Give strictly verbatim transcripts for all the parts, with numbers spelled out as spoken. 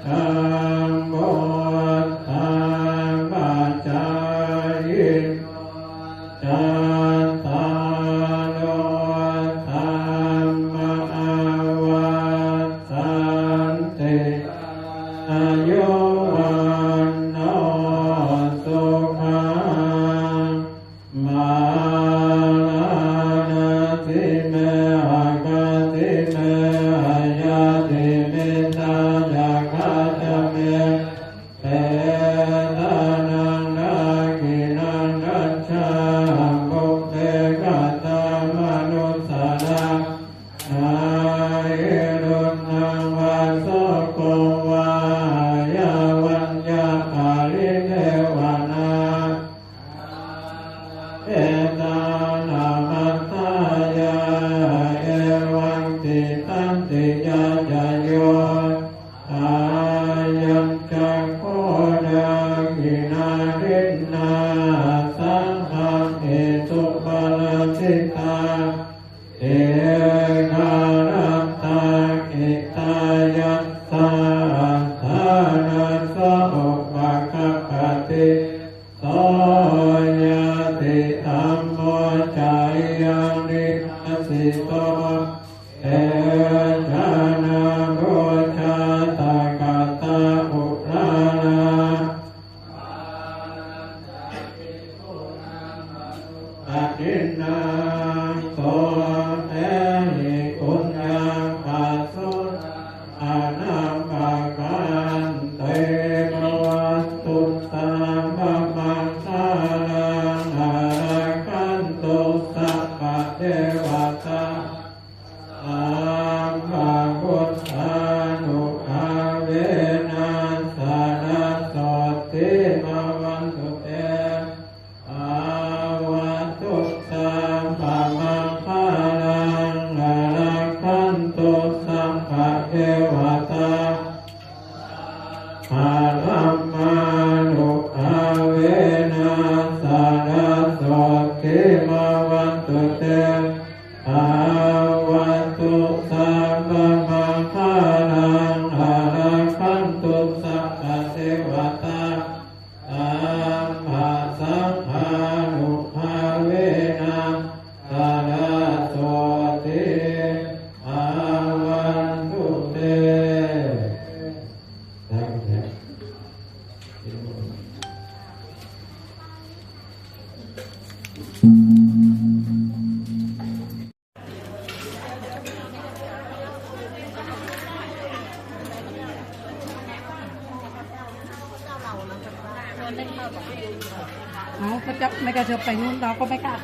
Taṃ buddhaṃ pacāyino cattāro dhammā vaḍḍhanti: āyu vaṇṇo sukhaṃ balaṃ. Adāsi me akāsi me ayāsi me tayagā ca me petānaṃ dakkhiṇaṃ dajjā pubbe katamanussaraṃ. Na hi ruṇṇaṃ vā soko vā yā vaññā paridevanā petānamatthāya evaṃ tiṭṭhanti. Yā ca yo ayañcakkhū dakkhiṇā dinnā saṅghamhi suparajitā dīgharattaṃ hitāyassa ṭhānaso upakappati. So ñātidhammo ca yaṃ nidassito, te janā pujātagātā uḷārā padinnā, so tehi puññaṃ pasutaṃ anappakanti. Bhavatu sabbamaṅgalaṃ rakkhantu sabbadevatā sabbabuddhānubhāvena sadā sotthī bhavantu te. Bhavatu sabbamaṅgalaṃ rakkhantu sabbadevatā sabbadhammānubhāvena sadā sotthī bhavantu te. Bhavatu sabbamaṅgalaṃ rakkhantu sabbadevatā sabbasaṅghānubhāvena sadā sotthī bhavantu te. Sādhu. เอา ก็จะไม่กล้าเชิญไปนู่น เราก็ไม่กล้า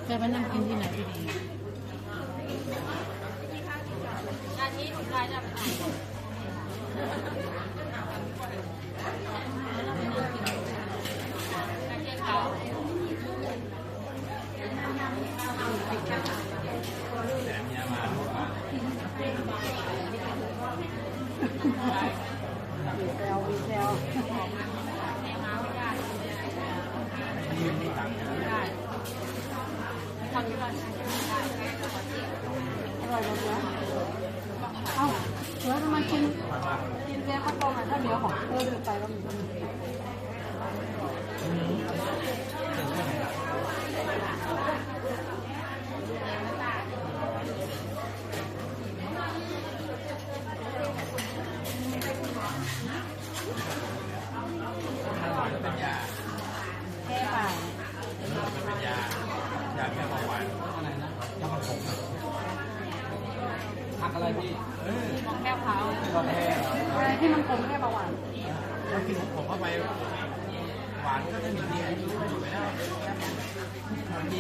จะไปนั่งกินที่ไหนดี อร่อยหมดเลย เอ้า แล้วทำไมกิน กินเบียร์ข้าวต้มอ่ะ ถ้าเหลือของ เออ ลืมไปว่ามี แก้เบาหวาน เป็นยา ยาแก้เบาหวาน อะไรนะ ยาผักขมอะ ผักอะไรพี่ แก้เบาหวาน อะไรที่มันขมแก้เบาหวาน เรากินของขมเข้าไป หวานก็จะหนีเอง อยู่ไปแล้ว มันดี